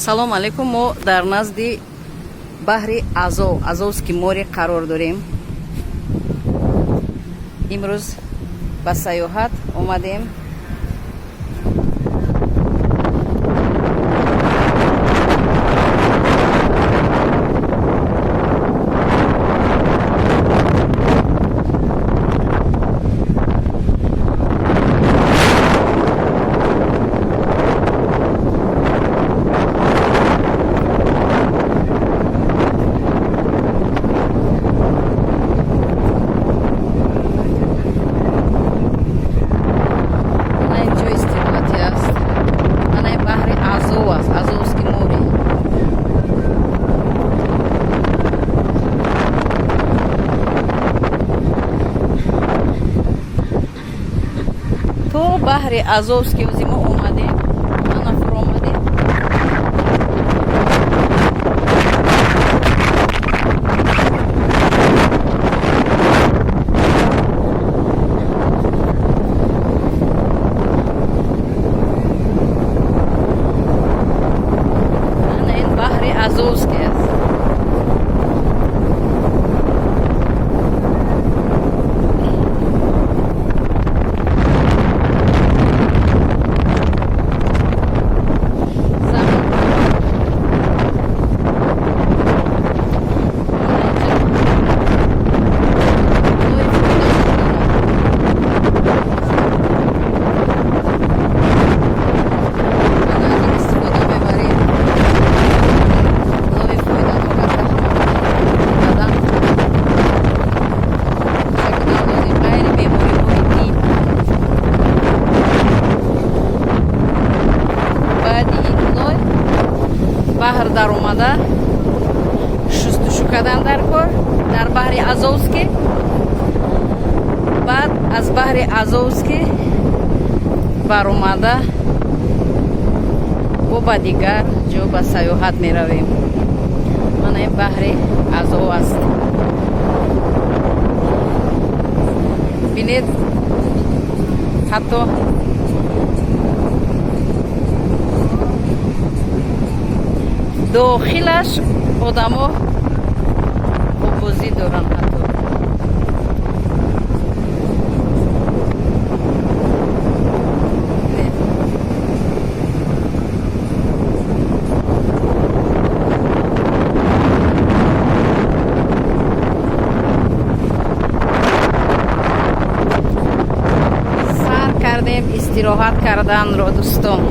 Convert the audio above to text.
Салом алейкум. Мо дар назди баҳри Азов, Азовский море қарор дорем. Имрӯз ба сайёҳат омадем. Ана ин ҷои истироҳатӣ аст. Ана ин баҳри Азов аст, Азовский море. То баҳри Азовский ози мо омадем, ана фуромадем. Ана ин баҳри Азовский аст. Замин. Ана инҷа лои фоиданок дорад. Ана аз ин истифода мебарем. Лои фоиданок аст ҳама бадан шакудан лозим, ғайри бемориҳои дил. Баъди ин лой баҳр даромада шустушу кардан дар кор дар баҳри Азовский. Баъд аз баҳри Азовский баромада бо ба дигар ҷо ба сайёҳат меравем. Мана ин баҳри Азов аст. Бинед, ҳатто дохилаш одамо оббозӣ доранд ҳатто. Бинед. Сар кардем истироҳат карданро, дӯстон.